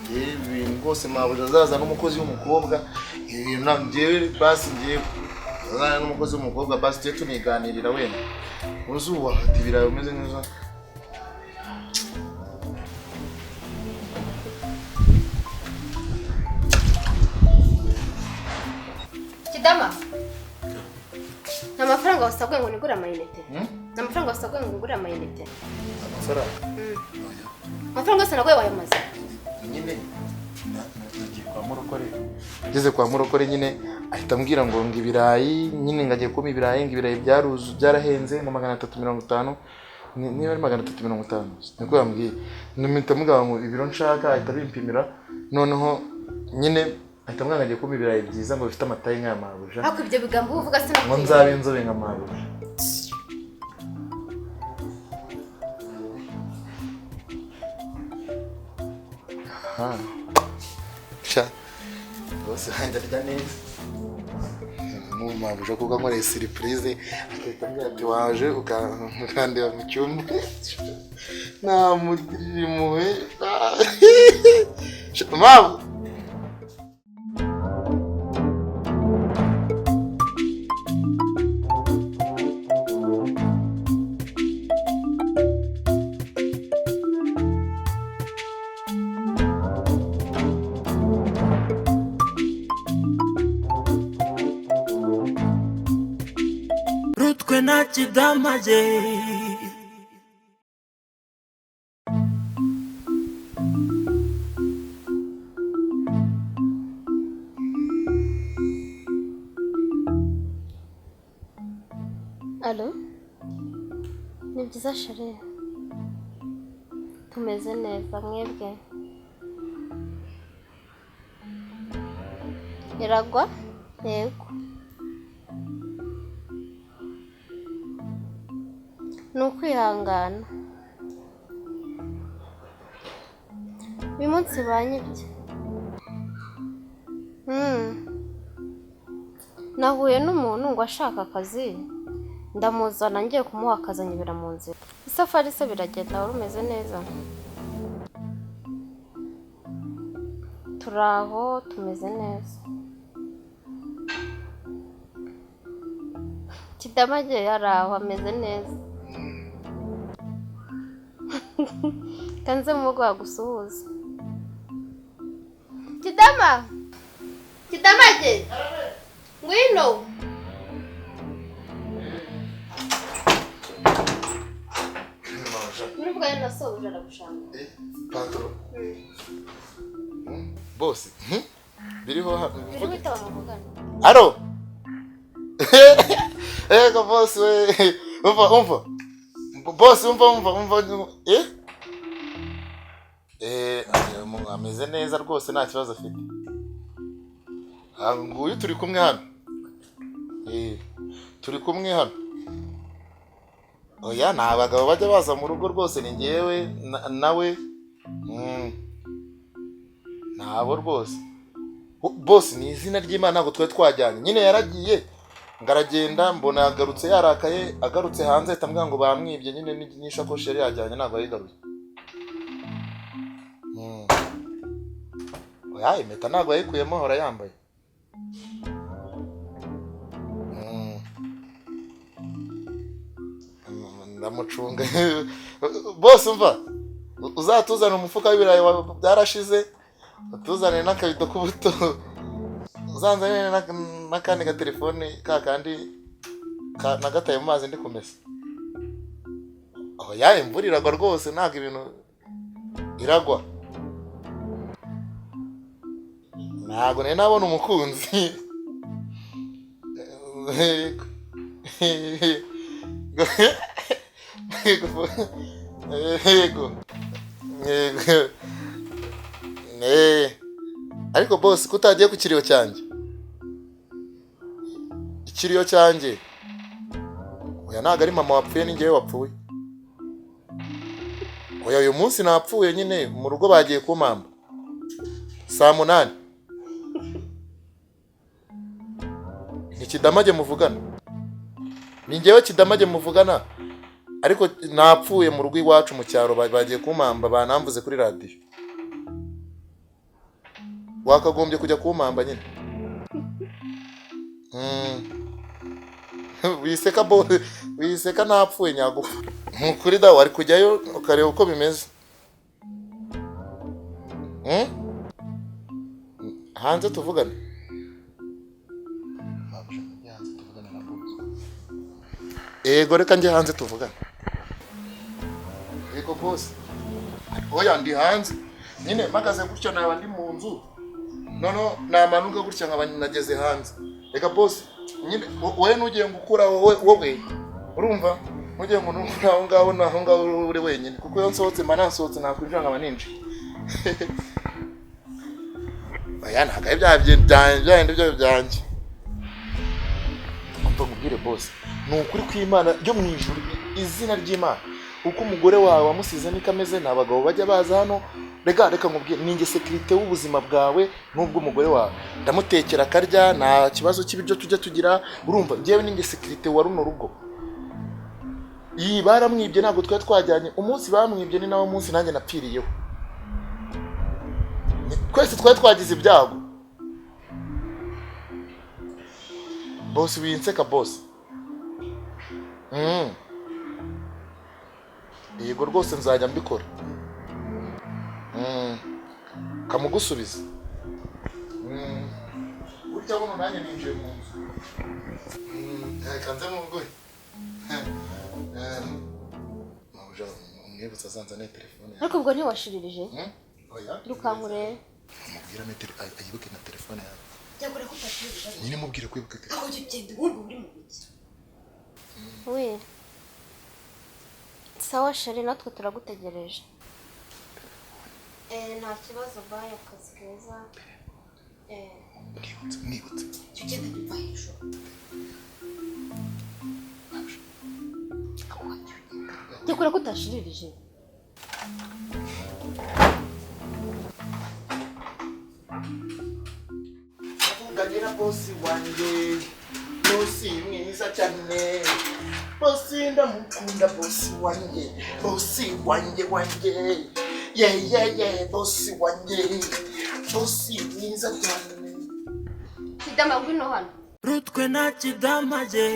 Njyewe ibintu rwose mabuja azaza n'umukozi w'umukobwa, ibi bintu njyewe basi ngiye azana n'umukozi w'umukobwa, basi tujye tuniganirira wenda. Uzuwahata ibirayi umeze neza. Kidama, nta mafaranga wasabwe ngo nigure amayinite? Hmm? Nta mafaranga wasabwe ngo ngure amayinite? Amafaranga? Amafaranga yose naguye wayamaze. Nyine nagiye kwa murokore, ngeze kwa murokore nyine ahita ambwira ngo ibirayi nyine, ngo agiye kumpa ibirayi, ngo ibirayi byaruzu byarahenze, ngo 350, niba ari 350 niko yambwiye. Mpita mubwira ngo ibiro nshaka, ahita abimpimira. Noneho nyine ahita ambwira ngo agiye kumpa ibirayi byiza, ngo bifite amatayi nk'aya mabuja. Ariko ibyo bigambo uba uvuga Ngo sinakwiye. nzabe inzobe nka mabuja. Aha. Sha, rwose wanjye arya neza n'ubu mabuja, kuko ankoreye surprise, agahita ambwira ati waje ukandeba mu cyumba, namugirira impuhwe. Sha, mabu. Rutwe na Kidamage. Alo, ni byiza chérie, tumeze neza, mwebwe? Iragwa, yego. Ni ukwihangana. Uyu munsi banyibye. Nahuye n'umuntu ngo ashaka akazi, ndamuzana, ngiye kumuha akazi anyibira mu nzira. Isafari se biragenda, wari umeze neza? Turi aho, tumeze neza. Kidamage yari aho, ameze neza. Kanze mugo agusuhuza. Kidama, Kidamage, ngwino. Mabuja. Muri bwawe na sobuja aragushaka. Eh, pantaro. Bose biriho hano. Biri witaba muvugana. Alo. Ego boss we. Umva umva. Boss, umva umva umva. Eh? Eh, ameze neza rwose, nta kibazo afite. Ah, nguyu turi kumwe hano. Eh, turi kumwe hano. Oya, ni abagabo bajya baza mu rugo rwose, ni njyewe nawe. Nabo rwose. Boss, ni izina ry'Imana, ntabwo twari twajyanye. Nyine yaragiye ngo aragenda, mbona yagarutse yarakaye, agarutse hanze ahita ambwira ngo bamwibye nyine n'ishakoshi yari yajyanye ntabwo yayigaruye. Oya, impeta ntabwo yayikuyemo, ahora yambaye. Ndamucunga. Bose umva, uzatuzana umufuka w'ibirayi byarashize, utuzanire n'akabido k'ubuto, uzanzanire n'akandi gatelefone ka kandi nagataye mu mazi ndi kumesa. Oya, imvura iragwa rwose, ntabwo ibintu iragwa. Ntabwo nari nabona umukunzi. Yego. Yego. Yego. Yego. Ariko boss, ko utagiye ku kiriyo cyanjye? Ikiriyo cyanjye. Oya, ntabwo ari mama wapfuye, ni njyewe wapfuye. Oya, uyu munsi napfuye nyine, mu rugo bagiye kumpamba saa 8. Ni Kidamage muvugana. Ni njyewe Kidamage muvugana. Ariko napfuye mu rugo iwacu mu cyaro, bagiye kumpamba, banamvuze kuri radiyo. Wakagombye kujya kumpamba nyine. Wiseka bo, wiseka napfuye nyagupfa. Nukuri da, wari kujyayo ukareba uko bimeze. Hanze tuvugane. Ego reka njye hanze tuvugane. Ego boss. Oya ndi hanze. Nyine mpagaze gutya naba ndi mu nzu. Noneho namanuka gutya nkaba nageze hanze. Reka boss, nyine wowe nugiye gukura wowe. Urumva? Nugiye ngo nukura aho ngaho naho ngaho uri wenyine. Kuko iyo nsohotse mba nasohotse nakwinjira nkaba ninjiye. Oya ntabwo ari bya bindi byo byanjye. Umva nkubwire boss, ni ukuri kw'Imana ryo mu ijuru, izina ry'Imana. Uko umugore wawe wamusize niko ameze, nta bagabo bajya baza hano. Reka nkubwire, ni njye sekirite w'ubuzima bwawe n'ubw'umugore wawe. Ndamutekera akarya, nta kibazo cy'ibiryo tujya tugira. Urumva njyewe ni njye sekirite wa runo rugo. Iyi baramwibye ntabwo twari twajyanye. Umunsi bamwibye ni nawo munsi nanjye napfiriyeho. Twese twari twagize ibyago. Boss winseka boss. Yego rwose nzajya mbikora. Kamugusubiza. Burya buno nanjye ninjiye mu nzu. Reka nze mugore. Umwibutsa azanzane telefone. Ariko ubwo ntiwashiririje? Oya. Rukankure. Mubwira metero ayibuke na telefone yawe. Byakora ko utashirije. Nyine mubwire kwibuka telefone. Aho ugenda ubundi uri mu biki? We. Sawa sheri, natwe turagutegereje. Nta kibazo, baye akazi keza. Nibutse. Ugenda nyuma hejuru. Byakora ko utashiririje. Navuganye na bosi wanjye, bosi mwiza cyane. Bosi ndamukunda, bosi wanjye, bosi wanjye wanjye. Ye ye ye, bosi wanjye, bosi mwiza cyane. Kidama ngwino hano. Rutwe na Kidamage.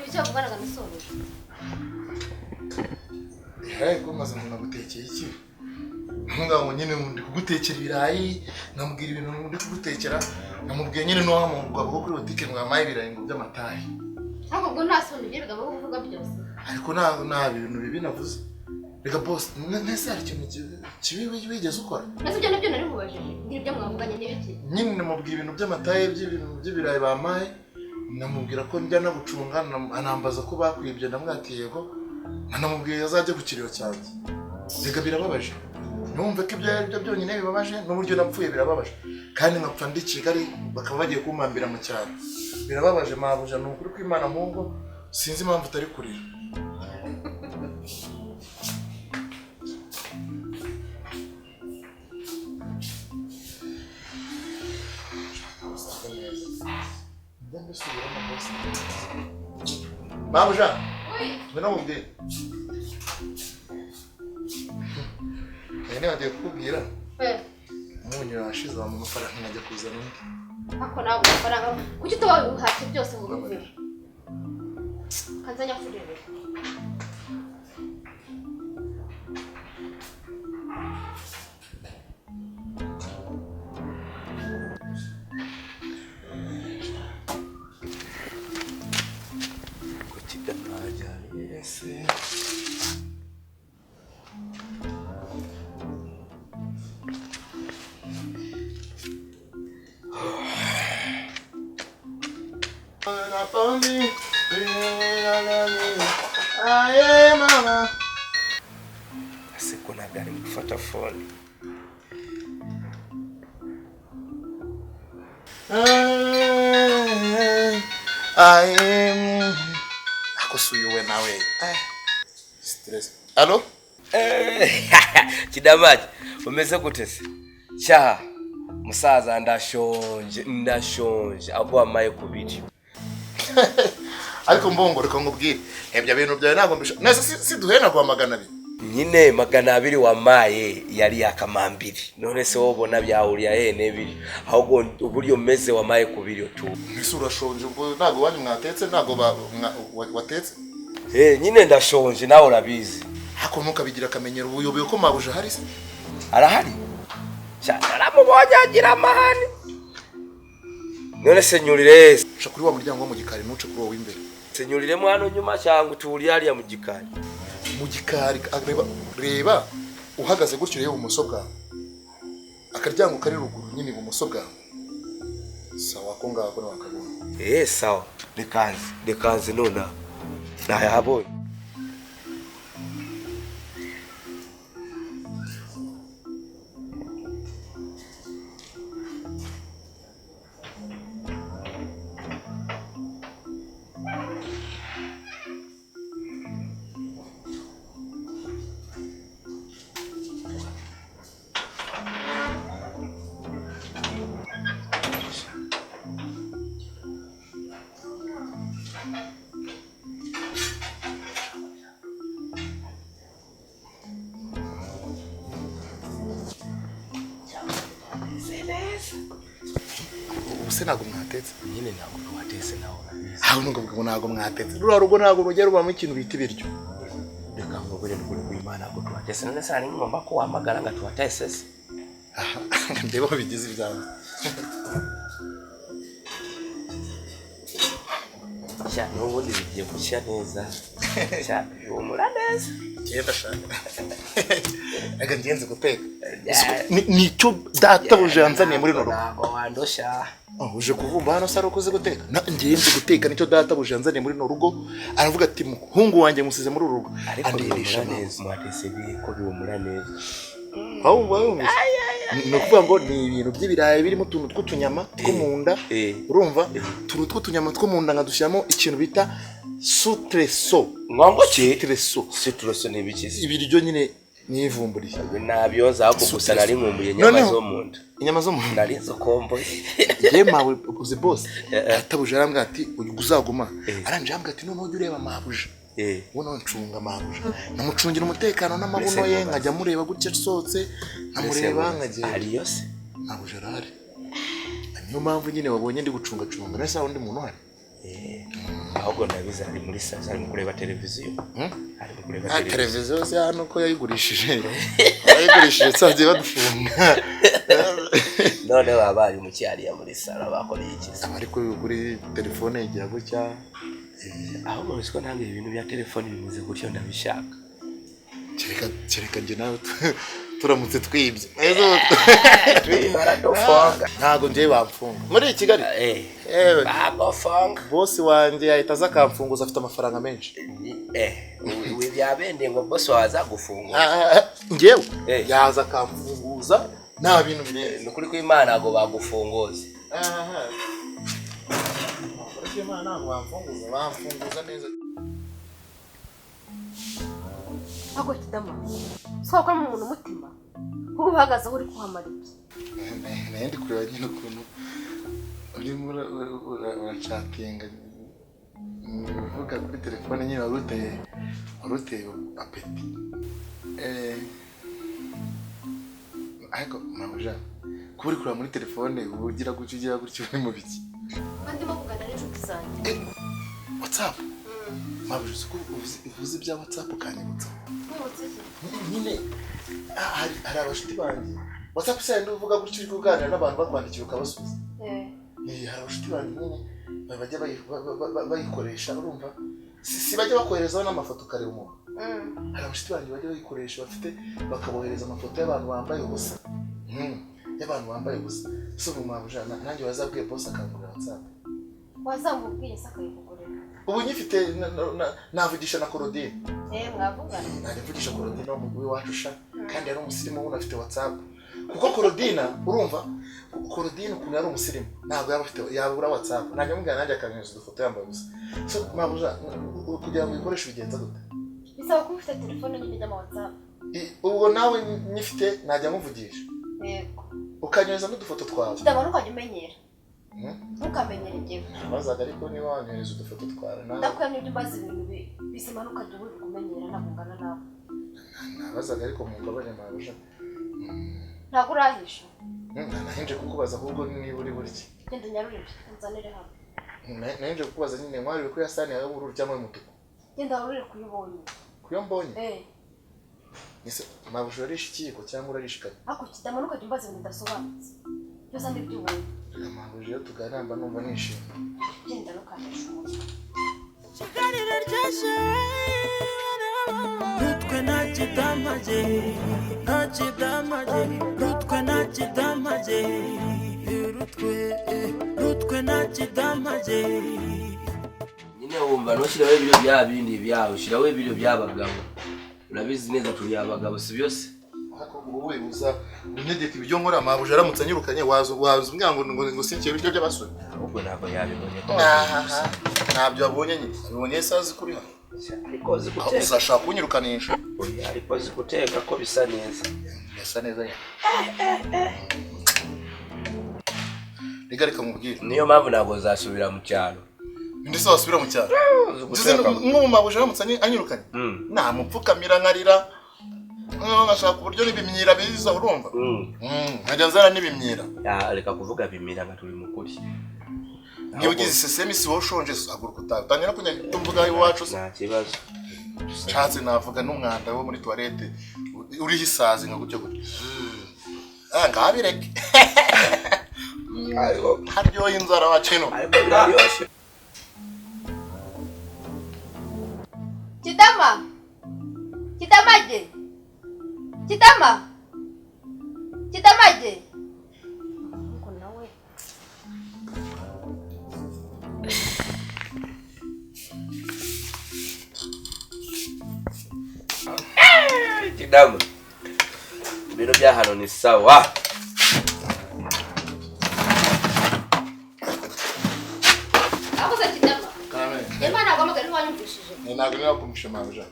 Ibyo kuvuganaga na sobuja. Ko maze ngo nagutekeye iki? Ngaho nyine ndi kugutekera ibirayi, namubwira ibintu ndi kugutekera, namubwiye nyine no wa mugabo wo kuri butike ngo yampaye ibirayi ngo by'amatayi. Ariko ubwo nta soni ugira ubwo kuvuga byose. Ariko nta bintu bibi navuze. Reka boss, nese hari ikintu kibi wigeze ukora? Nese ibyo nabyo nari nkubajije. Ngira ibyo mwavuganye n'ibiki? Nyine namubwiye ibintu by'amatayi by'ibintu by'ibirayi bampaye, namubwira ko njya nagucunga, anambaza ko bakwibye, ndamwati yego. Anamubwiye azajya ku kiriyo cyanjye. Reka birababaje. Numve ko ibyo ari byo byonyine bibabaje, n'uburyo napfuye birababaje. Kandi nkapfa ndi Kigali bakaba bagiye kumpambira mu cyaro. Birababaje mabuja, ni ukuri kw'Imana ahubwo sinzi impamvu utari kurira. Mabuja, ngwino nkubwire. Nibagiwe kukubwira. Umunyu washize wa mafaranga nkajya kuzana undi. Ako nawe amafaranga kuki utoba uhatse byose ngo biveho? Kanza nyafurire. Kidamage yese. Ese ko ntabwo ari gufata phone. Ako suyu we nawe. Stress. Allo? Kidamage, umeze gute se? Cyaha musaza ndashonje abo wamaye kubiri. Ariko mbongo reka nkubwire, ibyo bintu byawe ntabwo mbisha. Nese si duhena kwa 200. Nyine 200 wamaye yari yakamambiri. None se wobona byahuriya he nebiri. Ahubwo uburyo meze wamaye kubiryo tu. Ese urashonje ubwo ntago wanyu mwatetse ntago watetse? Nyine ndashonje nawe urabizi. Hako ntukabigira akamenyero ubuyoboye ko mabuja hari se? Arahari. Naramubonye agira amahane. None se nyurire. Sha kuri wa muryango wo mu gikari ntuce kuri wowe imbere. Senyurire mwana nyuma cyangwa uturi hariya mu gikari. Mu gikari reba uhagaze gutyo reba ibumoso bwawe. Akaryango kari ruguru nyine ibumoso bwawe. Sawa ko ngako no wakabona. Sawa. Rekanze nona. Nayahabonye. Ubuse ntago mwatetse? Nyine ntago twatetse nawe urabizi. Aho nubwo ntago mwatetse. Rura rugo ntago rugera rubamo ikintu bita ibiryo. Reka ngobere n'ukuri kw'Imana ko twatetse. None se hari ngomba ko wahamagara nga twatetse se? Aha, ndeba ko bigize ibyanze. Sha n'ubundi bigiye gushya neza. Sha bihumura neza. Genda shaka. Reka ngenze guteka. Nicyo databuja yanzaniye muri runo rugo. Ntago wandosha. Uje kuvumba hano saro ukoze guteka. Ngenze guteka nicyo databuja yanzaniye muri runo rugo. Aravuga ati muhungu wanjye musize muri uru rugo. Andirisha neza. Mwatese ko bihumura neza. Aho ni ukuvuga ngo ni ibintu by'ibirayi birimo utuntu tw'utunyama two mu nda. Urumva? Utuntu tw'utunyama two mu nda nkadushyiramo ikintu bita sutreso. Ngongo ki? Sutreso. Sutreso ni ibiki? Ibiryo nyine nivumburiye. Nabyoza ahubwo gusa nari nkumbuye inyama zo mu nda. Inyama zo mu nda. Nari nzo komboye. Ngiye mawe uzi boss. Databuja arambwira ati uzaguma. Aranje arambwira ati noneho ujye ureba mabuja. Ubuno ncunga mabuja. Namucungira umutekano n'amabuno ye nkajya mureba gutya asohotse nkamureba nkagenda. Ari yose. Mabuja arahari. Niyo mpamvu nyine wabonye ndi gucunga cunga. Nese undi muntu uhari. Ahubwo ndabizi ari muri sasa ari kureba televiziyo. Ari kureba televiziyo se hano ko yayigurishije. Yayigurishije tsagiye badufunga. None baba bari mu cyariya muri sala bakoreye iki? Abari kuri telefone igira gutya. Ahubwo bisiko ntange ibintu bya telefone bimeze gutyo ndabishaka. Kereka nje nawe turamutse twibye. Baradufunga. Ntago ngiye bamfunga. Muri Kigali? Bagufunga. Boss wanjye yahita aza akamfunguza afite amafaranga menshi. Byabende ngo boss wawe azagufunguza. Ngewe yaza akamfunguza nta bintu birenze. Ni ukuri kw'Imana ngo bagufunguze. Aha. Imana ntabwo bamfunguza, bamfunguza neza. Ako kidama. So kwa umuntu umutima. Kuko uhagaze aho uri kuhamara iki? Ndi kureba nyine ukuntu urimo uracatinga uvuga kuri telefone nyine waruteye apeti. Ariko mabuja kuba uri kureba muri telefone ugira gutyo ugira gutyo uri mu biki? Ndimo kuganira n'inshuti zanjye. WhatsApp? Mabuja uzi ko uvuze ibya WhatsApp ukanyibutsa. Nyine hari abashuti banjye. WhatsApp se ndi uvuga gutyo uri kuganira n'abantu bakwandikira ukabasubiza. Hari abashuti banjye nyine bajya bayikoresha urumva? Si bajya bakoherezaho n'amafoto ukareba umuntu. Hari abashuti banjye bajya bayikoresha bafite bakabohereza amafoto y'abantu bambaye ubusa. Y'abantu bambaye ubusa. So mu mabuja nanjye wazabwiye boss akangurira WhatsApp. Wazamubwiye se akayikugurira. Ubu nyifite navugisha na Korodine. Mwavugana. Najya mvugisha Korodine wo mu iwacu sha kandi yari umusirimu ubu afite WhatsApp. Kuko Korodina urumva Korodine ukuntu yari umusirimu ntabwo yaba afite yabura WhatsApp. Najya mubwira nanjye akanyohereza udufoto yambaye ubusa. So mabuja kugira ngo uyikoreshe ubigenza gute? Bisaba kuba ufite telefone nyine ijyamo WhatsApp. Ubwo nawe nyifite najya muvugisha. Yego. Ukanyohereza n'udufoto twawe. Kidama ntukajya umenyera. Ntukamenyere njyewe. Nabazaga ariko niba wanyohereza udufoto twawe nawe. Ndakuyamye ibyo umaze ibintu bizima ntukajya ubura kumenyera ntabwo ungana nawe. Nabazaga ariko mumbabarire mabuja. Ntabwo urahisha. Nahinje kukubaza ahubwo niba uri burye. Genda unyarurire unzanire hano. Nahinje kukubaza nyine nkwarire ko yasani yawe y'ubururu cyangwa y'umutuku. Genda warurire kuyibonye. Kuyo mbonye? Ese mabuja urarisha ikiyiko cyangwa urarisha ikanya? Ako kidamanuka jya umbaza ibintu bidasobanutse. Byose ni ibyo ubonye. Mabuja iyo tuganira mba numva nishimye. Genda ntukantishe umutwe. Kigali iraryoshye Rutwe nta kidamage nta kidamage Rutwe nta kidamage Rutwe Rutwe nta kidamage. Nyine wumva ntushireho ibiryo bya bindi byawe, ushyiraho ibiryo by'abagabo. Urabizi neza turi abagabo si byose. Ariko wowe uza untegeka ibyo nkora mabuja aramutse anyirukanye waza umbwira ngo ngo sinkire ibiryo by'abasore. Ahubwo ntabwo yabibonye ko ntabyo abonye nyine. Abibonye isazi kuri hano. Ariko azi guteka. Uzashaka kunyirukanisha. Oya, ariko azi guteka ko bisa neza. Bisa neza nyine. Reka reka mubwire. Niyo mpamvu ntabwo zasubira mu cyaro. Ndi se wasubira mu cyaro? Nko mu mabuja aramutse anyirukanye. Namupfukamira nkarira. Nkashaka uburyo n'ibimyira biza urumva. Nkajya nzana n'ibimyira. Reka kuvuga bimira nka turi mukuri. Niba ugize isesemi si wowe ushonje haguruka utahe. Utangira kunyagita mvuga iwacu se. Nta kibazo. Nshatse navuga n'umwanda wo muri toilette uriho isazi nka gutyo gutyo. Ngabireke. Haryoha inzara wacu ino. Ariko biraryoshye. Kidama! Kidamage! Kidama! Kidamage! Ngo nawe Kidama. Ibintu bya hano ni sawa. Akoze Kidama. Imana aguhamagara ntiwanyumvishije. Ntabwo nirakumvishe mabuja.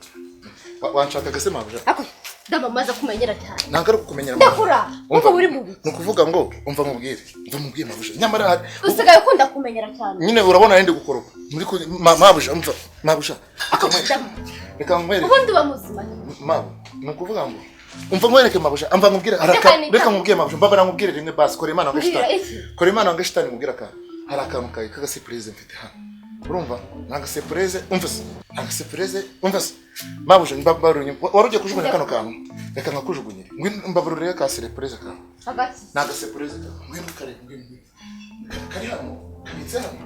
Wanshakaga se mabuja? Ako Dama maze kumenyera cyane. Ntabwo ari kukumenyera. Ndakura. Kuko uri mubi. Ni ukuvuga ngo umva nkubwire. Umva nkubwire mabuja. Nyamara usigaye ukunda kumenyera cyane. Nyine urabona ndi gukoropa. Muri mabuja umva mabuja. Reka nkwereke. Ubundi uba muzima. Mabu, ni ukuvuga ngo umva nkwereke mabuja. Umva nkubwire haraka. Reka nkubwire mabuja. Mbabara nkubwire rimwe basi kora Imana ngo shitani. Kora Imana ngo shitani nkubwire akantu. Hari akantu kawe k'agasurprise mfite hano. Urumva? Nanga surprise umva se. Nanga surprise umva se. Mabuja mbabarunye warugiye kujugunya kano kantu. Reka nkakujugunyire. Ngwino mbabarure ka surprise kantu. Hagati. Nanga surprise kantu. Ngwino kare ngwino. Kari hano. Kabitse hano.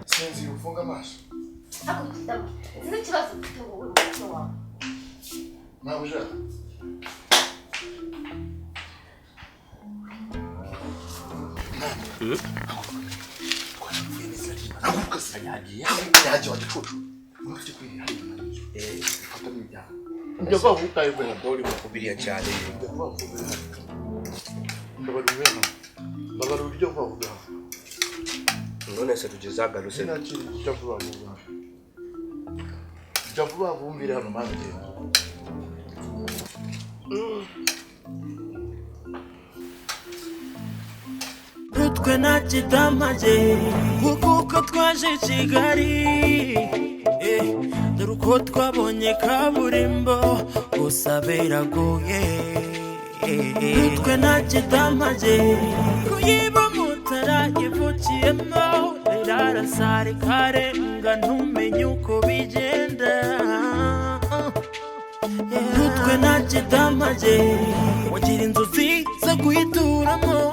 Sinzi ufunga amaso. Ako Kidama. Sinzi ikibazo ufite wowe umuco wawe. Mabuja. None se tugezagarutse. Rutwe nta kidamage kuko uko twaje Kigali dore uko twabonye kaburimbo gusa biragoye. Rutwe nta kidamage kuyiba mutarayivukiyemo rirarasa rikarenga ntumenye uko bigenda. Rutwe nta kidamage wagira inzozi zo kuyituramo.